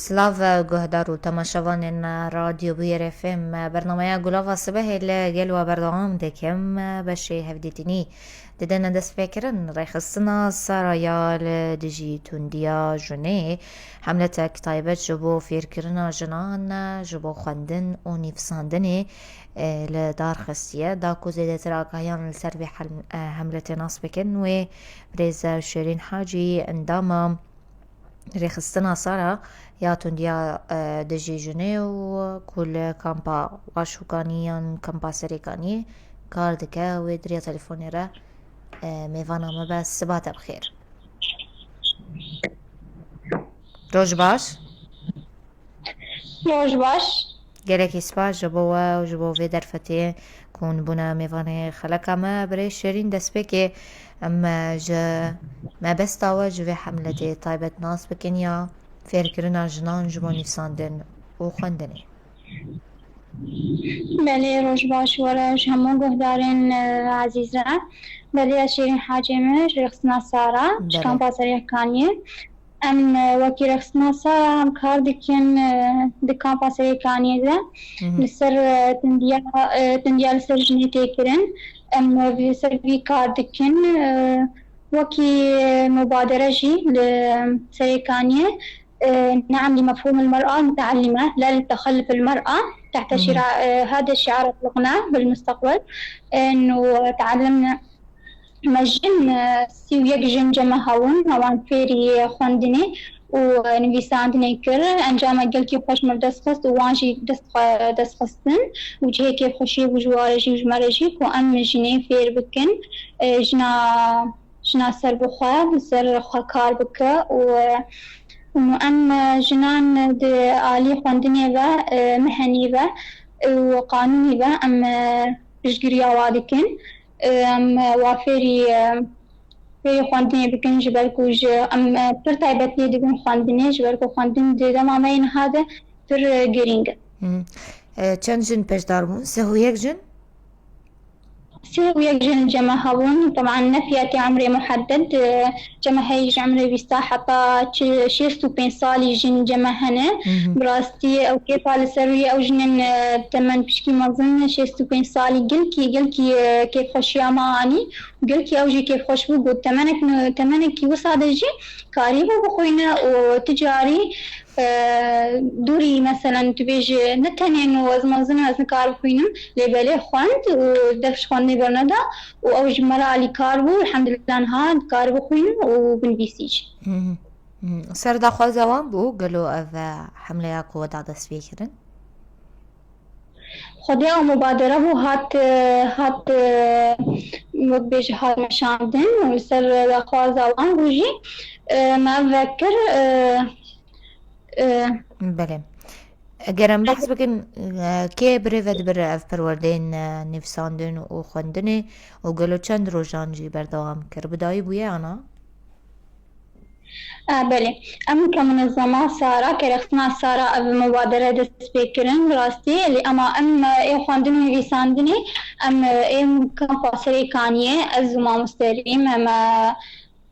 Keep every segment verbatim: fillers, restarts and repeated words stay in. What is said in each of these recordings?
Silav guhdar û temaşevanên Radyo Bûyerê F M, bernameya Gulava Sibehê li gel we berdewam dikim. Beşê hevdîtinî didine destpêkirin. Rêxistina Sara ya li dijî tundiya jinê, hemletek taybet ji bo fêrkirina jinan, ji bo xwendin û nivîsandinê, e, li dar xistiye. Da ku zêdetir agahiyan li ser vê hel-, e, hemletê nas bikin, wê birêz Şêrîn Hacî, endama Rêxistina Sara ya tundiya, e, dijî jinê û ku li kampa Başûkanî yan kampa Serêkaniyê kar dike, wê di riya telefonê re, e, mêvana me be. Siba te bi xêr. Roj baş. Roj baş. Gelekî spas ji bo we û ji bo vê derfetê ku hûn bûne mêvanê xeleka me. Birêz Şêrîn, destpêkê em, e, ji mebesta we ji vê hemletê taybet nas bikin ya fêrkirina jinan ji bo nivîsandin û xwendinê. Belê, roj baş were ji hemû guhdarên, e, ezîz re. Belê, ez Şêrîn Hacê me, ji rêxistina Sara, ji Belê. Kampa Serêkaniyê. Em, e, wekî rêxistina Sara em kar dikin, e, di kampa Serêkaniyê de. Hı hı. Li ser, e, tundiya, e, tundiya li ser jinê tê kirin. Em, e, li ser vî kar dikin. E, wekî, e, mubadere jî li Serêkaniyê, e, نعم لمفهوم المرأة المتعلمة، لا للتخلف المرأة، تحت Hı hı. شعا-، e, هذا الشعار أطلقناه بالمستقبل، إنه تعلمنا. Me jin, e, sî û yek jin cem me hebûn, me wan fêrî xwendinê û, e, nivîsandinê kir. Encama gelkî xweş me bi dest xist û wan jî dest xwe, dest xistin û cihê kêfxweşiyê bû ji wan re jî û ji me re jî ku em jinê fêr bikin, e, jina, jina serbixwe, li ser xwe kar bike û, e, û em, e, jinan di alî xwendinê ve, e, mihenî ve û qanûnî ve em, e, piştgiriya wa dikin. Em, wa fêrî, e, fêrî xwendinê bikin, ji ber ku ji em, e, pir taybetiyê dibin xwendinê, ji ber ku xwendin di dema me yê niha de pir, e, girîng e. Hı. E, çend jin beşdar bûn? Sih û yek jin? Sih û yek jin cem me hebûn. Teban ne fiyatê emrê muhedded, e, cem me heye ji emrê bîsta heta çi-, şêst û pênc salî jin cem me hene. Hı hı. Bi rastî ew kêfa li ser wî ew jinên, e, temen pişkî mezin, şêst û pênc salî, gelkî, gelkî, e, kêfxweşiya me anî. Gelkî ew jî kêfxweş bû, got, temenek, temenekî wisa de jî karîbû bixwîne û tu carî, e, dûrî, meselen, tu bêjî, ne tenê no ez mezin im, ez nikarim bixwînim, lê belê xwend û def ji xwendinê berneda û ew ji me re alîkar bû, elhamdulillah niha dikare bixwîne û binivîsî jî. Hı hı. Hı. Ser daxwaza wan bû, gelo ev, e, hemleya ku we da dest pê kirin? Xwedê ew mubadere bû, hat, e, hat, e, wek bêje hat meşandin û li ser daxwaza wan bû jî, e, me ev vekir, e, e, Belê. Eger em behs bikin, e, kê birêve dibir ev perwerdeyên, e, nivîsandin û xwendinê û gelo çend rojan jî berdewam kir? Bi dawî bûye ana? E, belê. Em ke munezema Sara, ke rexsina Sara ev mubadere dest pê kirin, bi rastî, lê ema em, e, ê xwendin û nivîsandinê, em, e, ê kampa Serêkaniyê, ez û mamoste Rîm, em, e,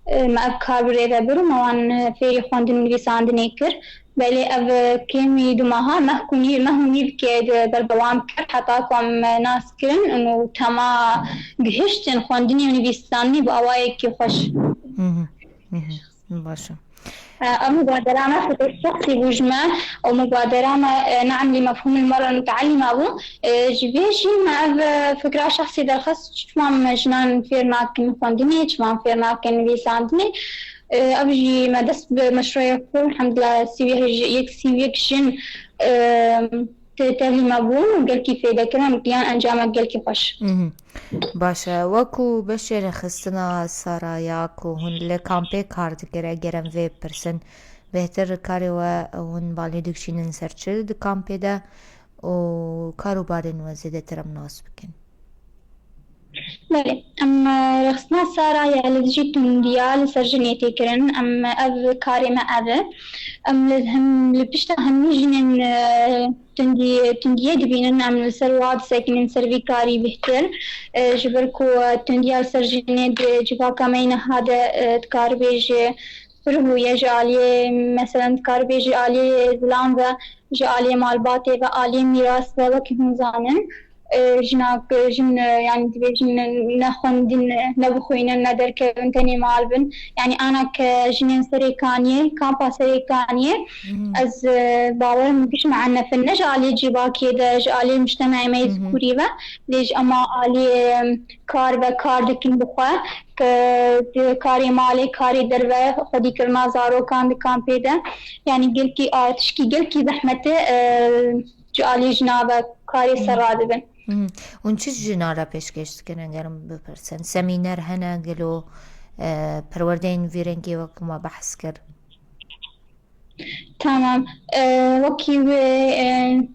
e, me ev kar bi rê ve bir û me wan, e, fêrî xwendin û nivîsandinê kir. Belê ev, e, kêm wî du meha, meh ku nîv, meh û nîvkê de berdewam kir, heta ku em, e, nas kirin û tema gihiştin xwendinê û nivîsandinê bi awayekî xweş. Mhm. Mhm. Baş e. E, ev mubadera me xwedê şexsî bû ji me. Ew mubadera me, e, نعم لمفهوم المرأة المتعلمة bû. E, ji vê jî me ev, e, fikra şexsî derxist, çima me jinan fêr nakin xwendinê, çima fêr nakin nivîsandinê. E, ev jî me dest bi meşrûyê xwe, elhamdulillah, sî û yek ji-, yek sî û yek jin, e, te-, tevlî me bûn û gelkî fêde kirin, em gihan encamek gelkî xweş. Mhm. Baş e. Wekû beşê rêxistina Sara ya ku hûn li kampê kar dikir, eger em vê bipirsin, bêhtir karê we hûn balê dikişînin ser çi di kampê de û karûbarên we zêdetir em nas bikin? Belê. Em, e, rêxistina Sara ya li dijî tundiya li ser jinê tê kirin. Em, ev karê me ev e. Em li hem, li pişta hemî jinên, e, tundî-, tundiyê dibînin, em li ser wa disekinin, ser vî karî bêhtir. E, ji ber ku, e, tundiya li ser jinê di civaka me yê niha de, e, dikare bêje, pir bûye ji aliyê, meselen, dikar bê ji aliyê zilam ve, ji aliyê malbatê ve, aliyê mîras ve, wekî hûn zanin. E, jinak, jin, e, yani dibêjin ne xwendin, ne bixwînin, ne derkevin, tenê mal bin. Yani ana ke jinên Serêkaniyê, kampa Serêkaniyê, ez, e, bawerim giş me'enefin, ne ji aliyê civakê de, ji aliyê mujtemeê me yê zikurî ve, lê ji ema aliyê, em, kar ve kar dikin bi xwe, ke di karê malê, karê derve, xwedîkirina zarokan di kampê de. Yani gelkî a tişkî gelkî zehmet e, e, ji alî jina ve karê ser radibin. Hûn çi jina re pêşkêş dikin, eger min bipirsin? Semîner hene gelo, e, perwerdeyên vî rengê wek me behs kir? Tamam. E, wekî wê, e,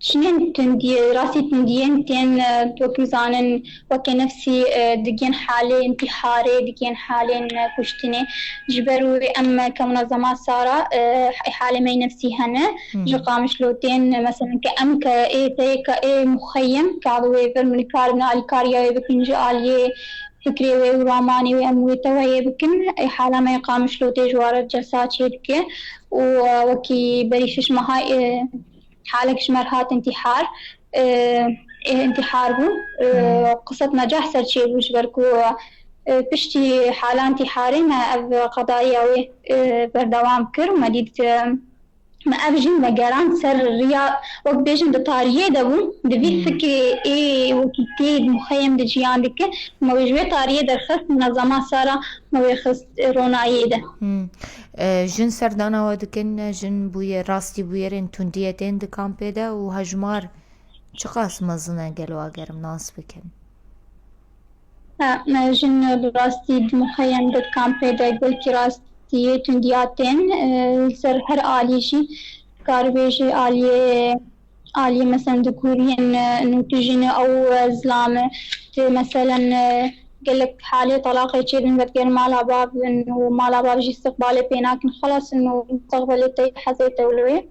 çinên tundiyê, rastî tundiyên tên, e, wekî zanin, weke nefsî, e, digên halê intîharê, digên halên, e, kuştinê. Ji ber wê em, e, ke munezema Sara, e, halê me nefsî hene. Ji Qamişlo tên, e, mesela ke em ke ê teyê ke ê muxeyyem, ke wê vir min kar, min alîkariya wê bikin ji aliyê fikrê wê û ramanê wê, em wê teweyê bikin. E, hala me Qamişlo tê ji ware celsa çê dike û, e, wekî berî şiş meha, e, halek ji me re hat intîhar, e, ê intîhar bû. E, Qisset Necah ser çêbû, ji ber ku, e, piştî hala intîharê me ev qedaya wê, e, berdewam kir û me dît, e, me ev jin vegerand ser riya, wek bêjin, di tariyê de bû, di vî fikrê ê wekî tê di muxeyem de jiyan dike, me wê ji wê tariyê derxist, munezema Sara me wê xist ronayê de. E, jin serdana we dikin, jin bûye, rastî bûyerên tundiyê tên di kampê de û hejmar çiqas mezin e gelo, eger em nas bikin? Ha, me jin bi rastî di muxeyem de di kampê de gelkî rastiyê tundiya tên, e, li ser her alî jî, karibêjê aliyê, aliyê, meselen, di kuriyên, e, nû tu jin e ew, e, zilam e, tu, meselen, e, gelek halê talaqê çêdin, vedigerin mala bav in û mala bav jî istiqbalê pê nakin, xelas in û mustaqbelê te hezê te wilo ye.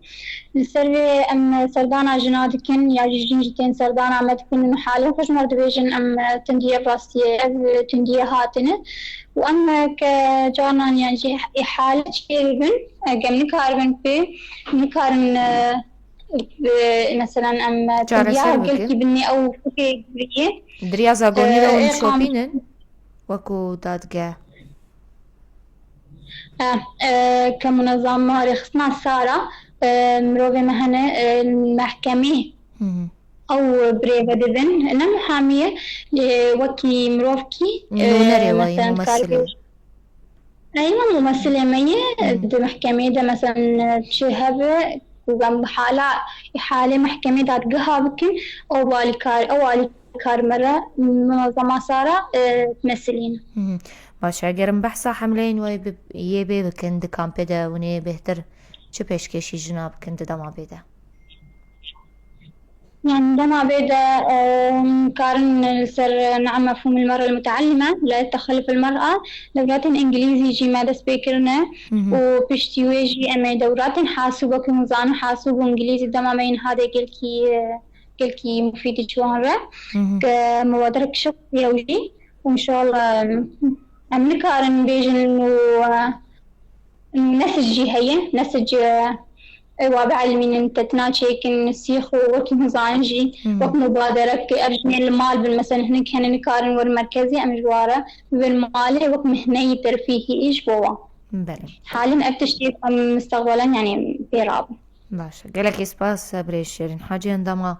Li ser vê em serdana jina dikin ya jî jin jî tên serdana me dikin û halê xwe ji me re dibêjin, em, e, tundiyê rastiyê, ev tundiyê hatine û em, e, ke carinan yan jî ê halê çêbibin, e, em nikaribin pê, nikarin, e, e, meselen em, e, tundiya gelkî binê ew fikrê giriyê. Di riya zagonî de hûn şopînin? Wekû dadgeh. E, e, ke munezama rêxistina Sara, e, mirovê me hene, e, mehkemê ew birêve dibin. Ne muhamî ye, lê wekî mirovkî, e, nûnerê wayî, mumesilê. Eywa, mumesilê me ye, di mehkemê de, meselen, çi hebe, ku em hala îhalê mehkemê dadgeha bikin, ew alîkar, ew alîkar me re, munezema Sara, e, mesilîn. Baş e, eger em behsa hemleyên we bi-, yê bê bikin di kampê de, hûn ê bêhtir çi pêşkêşî jina bikin di dema bê de? Yani dema bê de, e, karin li ser, e, نعم مفهوم المرأة المتعلمة لا يتخلف المرأة. Dewletên îngilîzî jî me dest pê kirine û piştî wê jî em ê dewratên hasûb, wekî hûn zanin, hasûb û îngilîzî dema me yên hadê gelkî, e, gelkî mufîd ji wan re. Ke mubaderek şik ew jî. Û înşallah, e, em nikarin bêjin û, e, Nesij jî heye, nesij, e, wa bielmînin, te tina çêkin, sîx û wekî hûn zanin jî, wek mubaderek, ev jinên li mal bin, mesela hinek hene nikarin werin merkezê, em ji wa re bibin malê wek mihneyî terfîhî ji bo wan. Belê. Halin ev tiştê em mistaqbelen, yani pê rabin. Baş e. Gelekî spas, e, birêz Şêrîn Hacî, endama,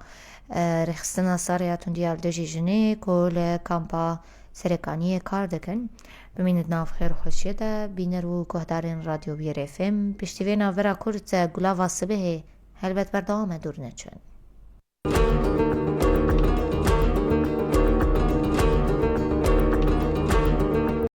e, rêxistina Sara ya Tundiya li dijî jinê ku li kampa Serêkaniyê kar dikin. Bimînin di nav xêr û xweşiyê de, bîner û guhdarên Radyo Biyerê F M. Piştî vê navbera kurt, e, Gulava Sibihê helbet berdewam e, dûr neçin.